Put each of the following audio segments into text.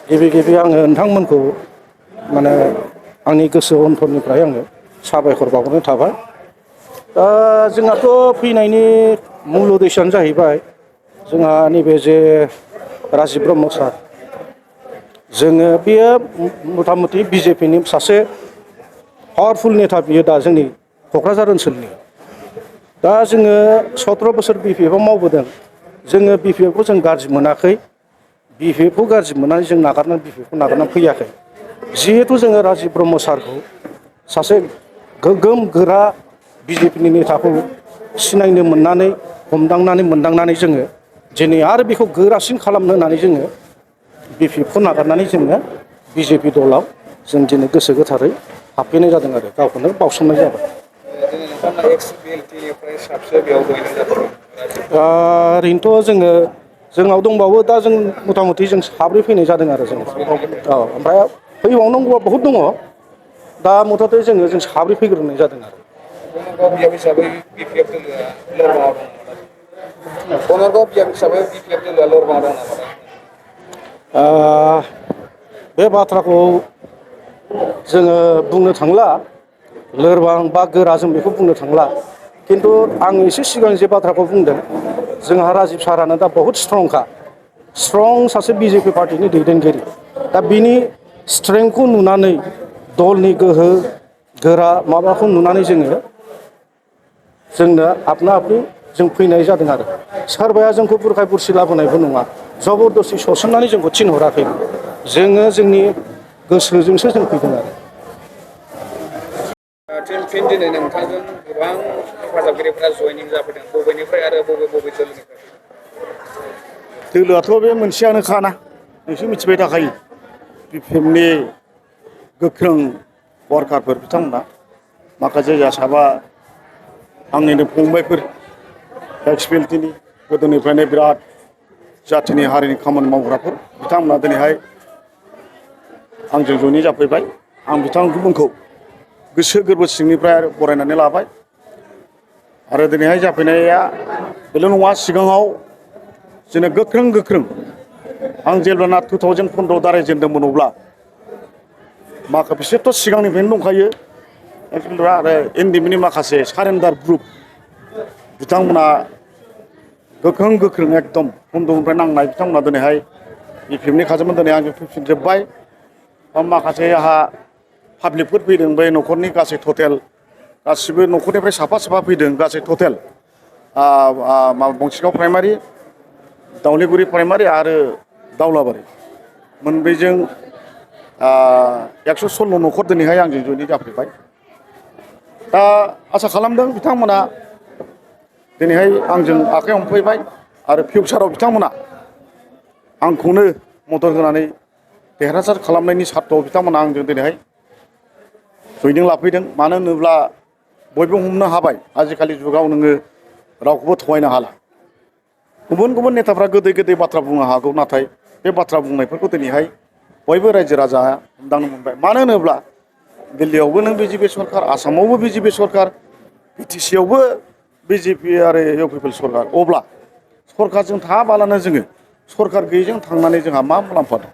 गिबि गिबि आङो नोंथांमोनखौ माने आंनि गोसो अनफरनिफ्राय आङो साबायखर बावहरनाय थाबाय। दा जोंहाथ' फैनायनि मुल उद्देश्यआनो जाहैबाय जोंहा नैबे जे राजिब ब्रह्म सार जोङो बेयो मथा मथि बिजेपिनि सासे पावारफुल नेता बियो दा जोंनि क'क्राझार ओनसोलनि। दा जोङो 17 बोसोर बि पि एफ आव मावबोदों। जोङो बि पि एफ खौ जों गाज्रि मोनाखै। बि पि एफ खौ गाज्रि मोननानै जों नागारनानै बि पि एफ खौ नागारनानै फैयाखै। जिहेथु जोङो राजिब ब्रह्म सारखौ सासे गोग्गोम गोरा बिजेपिनि नेताखौ सिनायनो मोननानै हमदांनानै मोनदांनानै जोङो दिनै आरो बेखौ गोरासिन खालामनो होननानै जोङो बि पि एफ खौ नागारनानै जोङो बिजेपि दलाव जों दिनै गोसो गोथारै हाबफैनाय जादों आरो गावखौनो बावसोमनाय जाबाय। दिनै नोंथांमोना एक्स बि एल टि निफ्राय साबसे बेयाव जयेनिं जादों? ओरैनोथ' जोंनाव दंबावो दा जों मथा मथि जों साब्रै फैनाय जादों आरो जों औ ओमफ्राय फैबावनांगौआ बहुद दङ। दा मथथे जों साब्रै फैग्रोनाय जादों आरो। गणरगाव बियाब हिसाबै बि पि एफ दोलोआ लोरबाङाव दं नामा दायो? गणरगाव बियाब हिसाबै बि पि एफ दोलोआ लोरबाङाव दं नामा दायो? बे बाथ्राखौ जोङो बुंनो थांला लोरबां बा गोरा जों बेखौ बुंनो थांला। खिन्थु आं एसे सिगां जे बाथ्राखौ बुंदों जोंहा राजिब सारानो दा बहुद स्ट्रंखा। स्ट्रं सासे बिजेपि पार्टिनि दैदेनगिरि। दा बिनि स्ट्रेंथखौ नुनानै दलनि गोहो गोरा माबाखौ नुनानै जोंनो आपना आपनि जों फैनाय जादों आरो। सोरबाया जोंखौ बुरखाय बुरसि लाबोनायबो नङा। जबरदस्ति सोसननानै जोंखौ थिनहराखै। जोङो जोंनि गोसोजोंसो जों फैदों आरो। फिन दिनै नोंथांजों गोबां हेफाजाबगिरिफोरा जयेनिं जाफैदों। बबेनिफ्राय आरो बबे दोलोनिफ्राय फैदों? दोलोआथ' बे मोनसेयानोखाना नोंसोर मिथिबाय थाखायो। बि पि एफ नि गोख्रों वारकारफोर बिथांमोना माखासे साबा आंनिनो फंबायफोर एक्स पि एल टि नि गोदोनिफ्रायनो बिराद जाथिनि हारिनि खामानि मावग्राफोर बिथांमोना दिनैहाय आंजों जयेनिं जाफैबाय। आं बिथांमोनखौ गोसो गोरबो सिंनिफ्राय बरायनानै लाबाय। आरो दिनैहाय जाफैनाया बेल' नङा, सिगाङाव जोंनो गोख्रों आं जेब्लाना 2015 जागायजेनदोंमोन अब्ला बिसोरथ' सिगांनिफ्रायनो दंखायो आरो एन डि एफ नि माखासे सारेन्डार ग्रुप बिथांमोना गोख्रों एकदम बन्द'निफ्राय नांनाय बिथांमोना दिनैहाय बि पि एफ नि खाजोबोन दिनै आंजों फैफिनजोब्बाय। माखासे आंहा पाब्लिकफोर फैदों बे न'खरनि गासै टटेल गासिबो न'खरनिफ्राय साफा फैदों गासै टटेल बंसिगाव प्राइमारि, दावलिगुरि प्राइमारि आरो दावलाबारि मोनब्रैजों 116 न'खर दिनैहाय आंजों जयेनिं जाफैबाय। दा आसा खालामदों बिथांमोना दिनैहाय आंजों आखाइ हमफैबाय आरो फिउचाराव बिथांमोना आंखौनो मदद होनानै देरहासार खालामनायनि सार्थ'आव बिथांमोना आंजों दिनैहाय जयेनिं लाफैदों। मानो होनोब्ला बयबो हमनो हाबाय आजिखालि जुगाव नोङो रावखौबो थगायनो हाला। गुबुन नेताफ्रा गोदै बाथ्रा बुंनो हागौ, नाथाय बे बाथ्रा बुंनायफोरखौ दिनैहाय बयबो रायजो राजाया हमदांनो मोनबाय। मानो होनोब्ला दिल्लीयावबो नों बिजेपि सरखार, आसामावबो बिजेपि सरखार, बि टि सि आवबो बिजेपि आरो इउ पि पि एल सरखार। अब्ला सरखारजों थायाबालानो जोङो सरखार गैयैजों थांनानै जोंहा मा मुलाम्फा दं?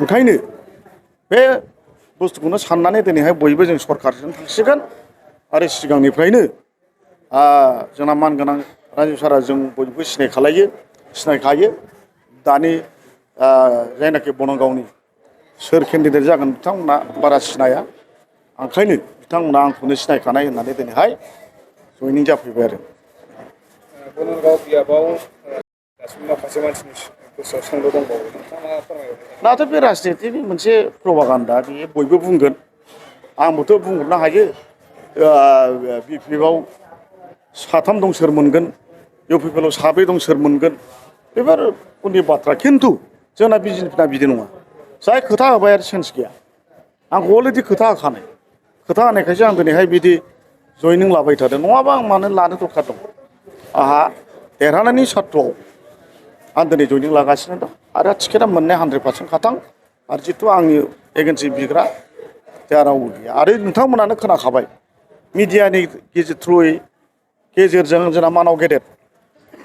ओंखायनो बे बुस्थुखौनो साननानै दिनैहाय बयबो जों सरखारजों थांसिगोन। आरो सिगांनिफ्रायनो जोंना मानगोनां राजिब सारा जों बयबो सिनायखायो। दानि जायनाखि बनगावनि सोर केन्डिडेट जागोन बिथांमोना बारा सिनाया। ओंखायनो बिथांमोना आंखौनो सिनायखानाय होननानै दिनैहाय जयेनिं जाफैबाय आरो। गणरगाव बियाबाव दासिम माखासे मानसिनि गोसोआव सोंलु दंबावो, नोंथाङा फोरमायहरनो हागोन? दाथ' बे राजनितिनि मोनसे प्रपागान्दा, बेयो बयबो बुंगोन, आंबोथ' बुंहरनो हायो। बि पि एफ आव 3 दं सोर मोनगोन, इउ पि पि एल आव 2 दं सोर मोनगोन, बेफोर उननि बाथ्रा। खिन्थु जोंना बिजेपिना बिदि नङा। जाय खोथा होबाय आरो सेन्स गैया। आंखौ अलरेडि खोथा होखानाय। खोथा होनायखायसो आं दिनैहाय बिदि जयेनिं लाबाय थादों। नङाबा आं मानो लानो दरखार दं? आंहा देरहानायनि सार्थ'आव आं दिनै जयेनिं लागासिनो दं। आरो टिकेटआ मोननाया 100% खाथां। आरो जिथु आंनि एगेन्सि बिग्रा जोंहा रावबो गैया। आरो नोंथांमोनानो खोनाखाबाय मिडियानि गेजेरजों जोंना मानाव गेदेर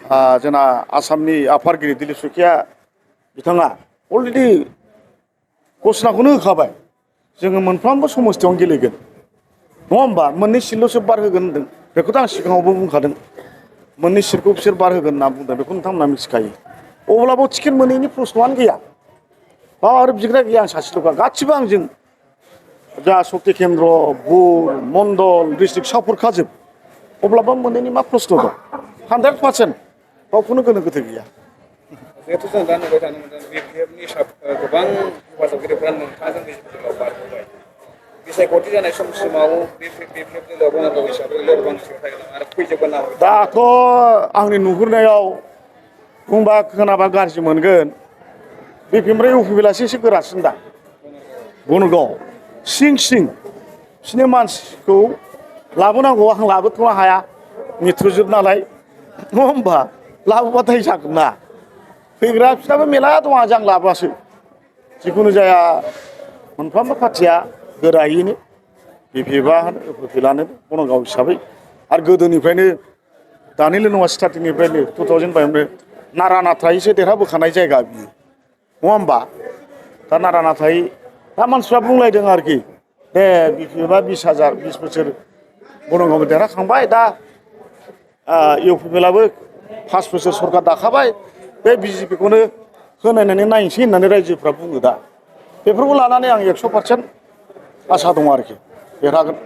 जोंना आसामनि आफादगिरि दिलीप शइकिया बिथाङा अलरेडि घोषणाखौनो होखाबाय जोङो मोनफ्रोमबो समस्थियावनो गेलेगोन नङा होमबा मोननै सिटल'सो बार होगोन होनदों बेखौथ' आं सिगाङावबो बुंखादों मोननै सिटखौ बिसोर बार होगोन होनना बुंदों बेखौ नोंथांमोना मिथिखायो अब्लाबो टिकेट मोनैनि प्रश्नआनो गैया बा आरो बिग्राया गैया आं सासेल'खा गासिबो आंजों जा शक्ति केन्द्र बुर मण्डल डिस्ट्रिक्ट सापर्टखाजोब अब्लाबो मोनैनि मा प्रश्न दं 100% बावखौनो गोनो गोथो गैया जिहेतु जों दा नुबाय थानो मोनदों बिपिएफनि गोबां हेफाजाबगिरिफ्रा नोंथांजों बिजेपिआव बारबोबाय बिसायख'थि जानाय समसिमाव बिपिएफ दोलोआ गनांगौ हिसाबै लोरबां सिङाव थागोन आरो फैजोबगोन नामा दाथ' आंनि नुहुरनायाव बुंबा खोनाबा गाज्रि मोनगोन बिपिनिफ्राय इउपिपिएलआसो एसे गोरासिन दा बनगाव सिं बिसोरनि मानसिखौ लाबोनांगौ आं लाबोथ'नो हाया मिथ्रुजुब नालाय नङा होमबा लाबोबाथाय जागोन ना फैग्रा बिसोरनाबो मेला दं आं लाबोआसो जिखुनु जाया मोनफ्रोमबो पार्टिया गोरायैनो बिपिएफआ इउपिपिएलआनो बनगाव हिसाबै आरो गोदोनिफ्रायनो दानिल' नङा स्टार्टिंनिफ्रायनो 2005 नारा नाथायैसो देरहाबोखानाय जायगा बियो नङा होमबा दा नारा नाथाय दा मानसिफ्रा बुंलायदों आरोखि दे बिपिएफआ 20 बोसोर बनगावआव देरहाखांबाय दा इउपिपिएलआबो 5 बोसोर सरकार दाखाबाय बे बिजेपिखौनो होनायनानै नायनोसै होननानै रायजोफ्रा बुङो दा बेफोरखौ लानानै आं 100% आसा दं आरोखि देरहागोन